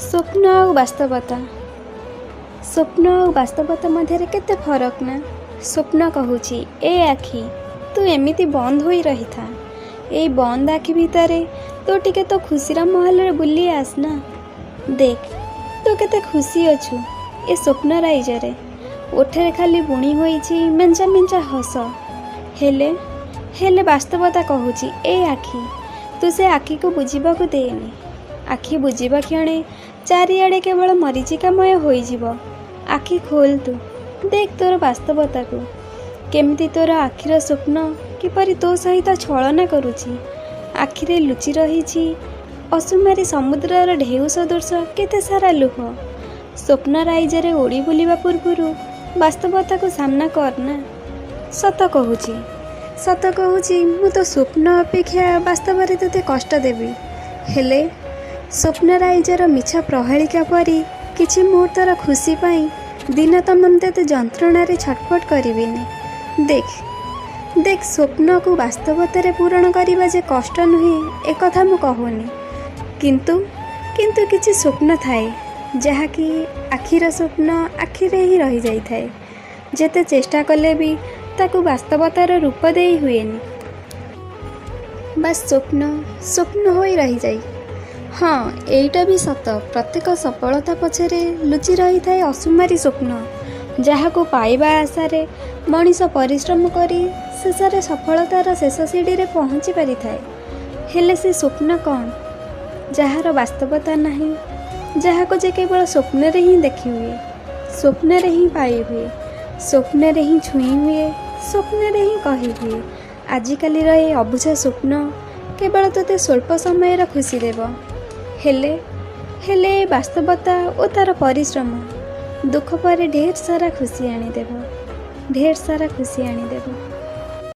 ସ୍ୱପ୍ନ ଆଉ ବାସ୍ତବତା, ସ୍ୱପ୍ନ ଆଉ ବାସ୍ତବତା ମଧ୍ୟରେ କେତେ ଫରକ ନା? ସ୍ୱପ୍ନ କହୁଛି, ଏ ଆଖି, ତୁ ଏମିତି ବନ୍ଦ ହୋଇ ରହିଥା। ଏଇ ବନ୍ଦ ଆଖି ଭିତରେ ତୁ ଟିକେ ତୋ ଖୁସିର ମହଲରେ ବୁଲି ଆସ ନା। ଦେଖ, ତୁ କେତେ ଖୁସି ଅଛୁ ଏ ସ୍ୱପ୍ନ ରାଇଜରେ। ଓଠରେ ଖାଲି ବୁଣି ହୋଇଛି ମେଞ୍ଚା ମେଞ୍ଚା ହସ। ହେଲେ ବାସ୍ତବତା କହୁଛି, ଏ ଆଖି, ତୁ ସେ ଆଖିକୁ ବୁଜିବାକୁ ଦେନି। ଆଖି ବୁଜିବା କ୍ଷଣେ ଚାରିଆଡ଼େ କେବଳ ମରୀଚିକାମୟ ହୋଇଯିବ। ଆଖି ଖୋଲ ତୁ, ଦେଖ ତୋର ବାସ୍ତବତାକୁ। କେମିତି ତୋର ଆଖିର ସ୍ୱପ୍ନ କିପରି ତୋ ସହିତ ଛଳନା କରୁଛି। ଆଖିରେ ଲୁଚି ରହିଛି ଅସୁମାରୀ ସମୁଦ୍ରର ଢେଉ ସଦୃଶ କେତେ ସାରା ଲୁହ। ସ୍ୱପ୍ନ ରାଇଜରେ ଉଡ଼ି ବୁଲିବା ପୂର୍ବରୁ ବାସ୍ତବତାକୁ ସାମ୍ନା କର ନା। ସତ କହୁଛି, ସତ କହୁଛି, ମୁଁ ତୋ ସ୍ୱପ୍ନ ଅପେକ୍ଷା ବାସ୍ତବରେ ତୋତେ କଷ୍ଟ ଦେବି। ହେଲେ ସ୍ୱପ୍ନ ରାଇଜର ମିଛ ପ୍ରହେଳିକା ପରି କିଛି ମୁହୂର୍ତ୍ତର ଖୁସି ପାଇଁ ଦିନ ତମାମ ତୋତେ ଯନ୍ତ୍ରଣାରେ ଛଟପଟ କରିବିନି। ଦେଖ ଦେଖ, ସ୍ୱପ୍ନକୁ ବାସ୍ତବତାରେ ପୂରଣ କରିବା ଯେ କଷ୍ଟ ନୁହେଁ, ଏକଥା ମୁଁ କହୁନି। କିନ୍ତୁ କିଛି ସ୍ୱପ୍ନ ଥାଏ, ଯାହାକି ଆଖିର ସ୍ୱପ୍ନ ଆଖିରେ ହିଁ ରହିଯାଇଥାଏ। ଯେତେ ଚେଷ୍ଟା କଲେ ବି ତାକୁ ବାସ୍ତବତାର ରୂପ ଦେଇ ହୁଏନି। ବାସ୍, ସ୍ୱପ୍ନ ସ୍ୱପ୍ନ ହୋଇ ରହିଯାଏ। ହଁ, ଏଇଟା ବି ସତ, ପ୍ରତ୍ୟେକ ସଫଳତା ପଛରେ ଲୁଚି ରହିଥାଏ ଅସୁମାରୀ ସ୍ୱପ୍ନ, ଯାହାକୁ ପାଇବା ଆଶାରେ ମଣିଷ ପରିଶ୍ରମ କରି ଶେଷରେ ସଫଳତାର ଶେଷ ସିଡ଼ିରେ ପହଞ୍ଚି ପାରିଥାଏ। ହେଲେ ସେ ସ୍ୱପ୍ନ କ'ଣ, ଯାହାର ବାସ୍ତବତା ନାହିଁ, ଯାହାକୁ ଯେ କେବଳ ସ୍ୱପ୍ନରେ ହିଁ ଦେଖି ହୁଏ, ସ୍ୱପ୍ନରେ ହିଁ ପାଇ ହୁଏ, ସ୍ୱପ୍ନରେ ହିଁ ଛୁଇଁ ହୁଏ, ସ୍ୱପ୍ନରେ ହିଁ କହି ହୁଏ? ଆଜିକାଲିର ଏ ଅବୁଝା ସ୍ୱପ୍ନ କେବଳ ତୋତେ ସ୍ୱଳ୍ପ ସମୟର ଖୁସି ଦେବ। ହେଲେ ଏ ବାସ୍ତବତା ଓ ତା'ର ପରିଶ୍ରମ ଦୁଃଖ ପରେ ଢେର ସାରା ଖୁସି ଆଣିଦେବ, ଢେର ସାରା ଖୁସି ଆଣିଦେବ।